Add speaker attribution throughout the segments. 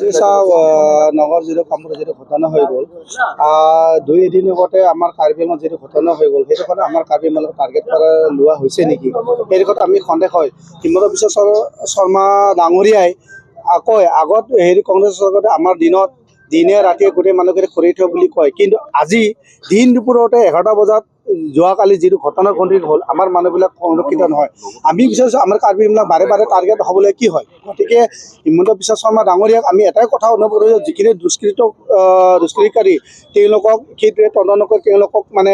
Speaker 1: আজি চাওক, নগাঁৱৰ যিটো, কামপুৰৰ যিটো ঘটনা হৈ গ'ল, দুই এদিন আগতে আমাৰ কাৰ্বি আংলঙত যিটো ঘটনা হৈ গ'ল, সেইটো কাৰণে আমাৰ কাৰ্বি আংলঙক টাৰ্গেট কৰা লোৱা হৈছে নেকি, সেই দিশত আমি সন্দেহ হয়। হিমন্ত বিশ্ব শৰ্মা ডাঙৰীয়াই কয়, আগত হেৰি কংগ্ৰেছ চৰকাৰে আমাৰ দিনত দিনে ৰাতিয়ে গোটেই মানুহখিনি খৰি থয় বুলি কয়। কিন্তু আজি দিন দুপৰতে 11টা বজাত যোৱাকালি যিটো ঘটনা ঘটি হ'ল, আমাৰ মানুহবিলাক সংৰক্ষিত নহয়। আমি বিচাৰিছোঁ, আমাৰ কাৰ্বিবিলাক বাৰে বাৰে টাৰ্গেট হ'বলৈ কি হয়? গতিকে হিমন্ত বিশ্ব শৰ্মা ডাঙৰীয়াক আমি এটাই কথা অনুভৱ কৰিছোঁ, যিখিনি দুষ্কৃতিকাৰী, তেওঁলোকক সেইটোৱে তদন্ত কৰি তেওঁলোকক মানে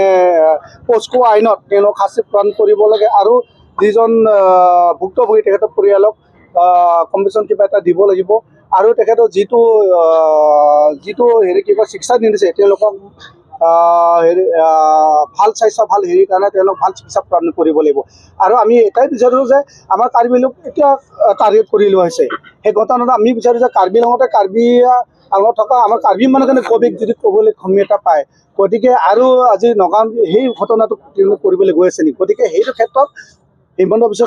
Speaker 1: পস্কো আইনত তেওঁলোক শাস্তি প্ৰদান কৰিব লাগে আৰু যিজন ভুক্তভোগী, তেখেতৰ পৰিয়ালক কম্পেনচেশ্যন কিবা এটা দিব লাগিব আৰু তেখেতৰ যিটো হেৰি কি কয়, চিকিৎসা নিদিছে, তেওঁলোকক হেৰি ভাল স্বাস্থ্য, ভাল হেৰিৰ কাৰণে তেওঁলোক ভাল চিকিৎসা প্ৰদান কৰিব লাগিব। আৰু আমি এটাই বিচাৰোঁ যে আমাৰ কাৰ্বি লোক এতিয়া টাৰ্গেট কৰি লোৱা হৈছে। সেই ঘটনাটো আমি বিচাৰোঁ যে কাৰ্বি আংলঙতে, কাৰ্বি আংলঙত থকা আমাৰ কাৰ্বি মানুহখিনি কবিক যদি ক'বলৈ ক্ষমতা পায়, গতিকে আৰু আজি নগাঁৱত সেই ঘটনাটো তেওঁলোক কৰিবলৈ গৈ আছে নেকি? গতিকে সেইটো ক্ষেত্ৰত হিমন্ত বিশ্ব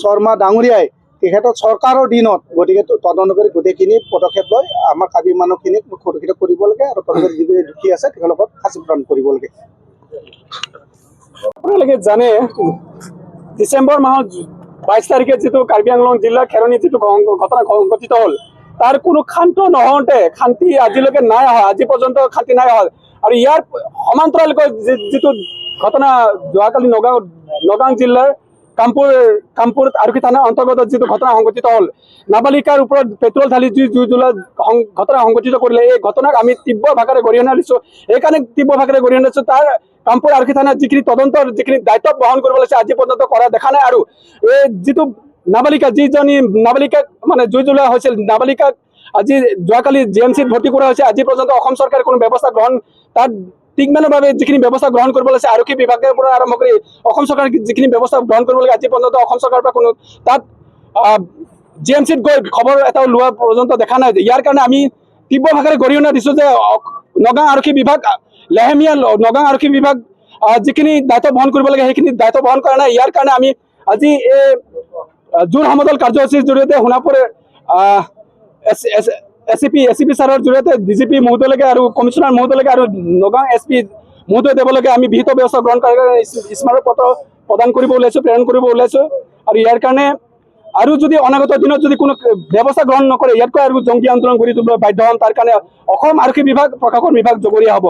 Speaker 1: শৰ্মা ডাঙৰীয়াই তেখেতৰ চৰকাৰৰ দিনত গতিকে তদন্ত কৰি গোটেইখিনি পদক্ষেপ লৈ আমাৰ কাৰ্বি মানুহখিনিক সুৰক্ষিত কৰিব লাগে আৰু তদন্ত যিখিনি দোষী আছে, তেওঁলোকক ফাঁচি প্ৰদান কৰিব লাগে।
Speaker 2: আপোনালোকে জানে, ডিচেম্বৰ মাহত 22 তাৰিখে যিটো কাৰ্বি আংলং জিলাৰ খেৰণিত যিটো ঘটনা সংঘটিত হ'ল, তাৰ কোনো ক্ষান্ত নহওঁতে শান্তি আজিলৈকে নাই অহা, আজি পৰ্যন্ত শান্তি নাই অহা। আৰু ইয়াৰ সমান্তৰালকৈ যিটো ঘটনা যোৱাকালি নগাঁও জিলাৰ কামপুৰ আৰক্ষী থানাৰ অন্তৰ্গত যিটো ঘটনা সংঘটিত হ'ল, নাবালিকাৰ ওপৰত পেট্ৰল ঢালি জুই জুই জ্বলোৱা ঘটনা সংঘটিত কৰিলে, এই ঘটনাক আমি তীব্ৰ ভাষাৰে গৰিহণা দিছোঁ। এইকাৰণে তীব্ৰ ভাষাৰে গৰিহণা দিছোঁ, তাৰ কামপুৰ আৰক্ষী থানাত যিখিনি তদন্তৰ যিখিনি দায়িত্ব বহন কৰিব লাগিছে, আজি পৰ্যন্ত কৰা দেখা নাই। আৰু এই যিটো নাবালিকা, যিজনী নাবালিকাক মানে জুই জ্বলোৱা হৈছিল, নাবালিকাক আজি যোৱাকালি জি এম চিত ভৰ্তি কৰা হৈছে। আজি পৰ্যন্ত অসম চৰকাৰে কোনো ব্যৱস্থা গ্ৰহণ, তাত ট্ৰিটমেণ্টৰ বাবে যিখিনি ব্যৱস্থা গ্ৰহণ কৰিব লাগিছে, আৰক্ষী বিভাগৰ পৰা আৰম্ভ কৰি অসম চৰকাৰে যিখিনি ব্যৱস্থা গ্ৰহণ কৰিব লাগে, আজি পৰ্যন্ত অসম চৰকাৰৰ পৰা কোনো তাত জি এম চিত গৈ খবৰ এটাও লোৱা পৰ্যন্ত দেখা নাই। ইয়াৰ কাৰণে আমি তীব্ৰ ভাষাৰে গৰিহণা দিছোঁ যে নগাঁও আৰক্ষী বিভাগ লেহেমীয়া। নগাঁও আৰক্ষী বিভাগ যিখিনি দায়িত্ব বহন কৰিব লাগে, সেইখিনি দায়িত্ব বহন কৰা নাই। ইয়াৰ কাৰণে আমি আজি এই জোৰ সমদল কাৰ্যসূচীৰ জৰিয়তে সোণাপুৰ এছ এছ এ চি পি ছাৰৰ জৰিয়তে ডি জি পি মহোদয়লৈকে আৰু কমিশ্যনাৰ মহোদয়লৈকে আৰু নগাঁও এছ পি মহোদয় দেৱলৈকে আমি বিহিত ব্যৱস্থা গ্ৰহণ কৰাৰ কাৰণে স্মাৰক পত্ৰ প্ৰদান কৰিব ওলাইছোঁ, প্ৰেৰণ কৰিব ওলাইছোঁ। আৰু ইয়াৰ কাৰণে আৰু যদি অনাগত দিনত যদি কোনো ব্যৱস্থা গ্ৰহণ নকৰে, ইয়াতকৈ আৰু জংগী আন্দোলন গঢ়ি তুলিবলৈ বাধ্য হ'ম। তাৰ কাৰণে অসম আৰক্ষী বিভাগ, প্ৰশাসন বিভাগ জগৰীয়া হ'ব।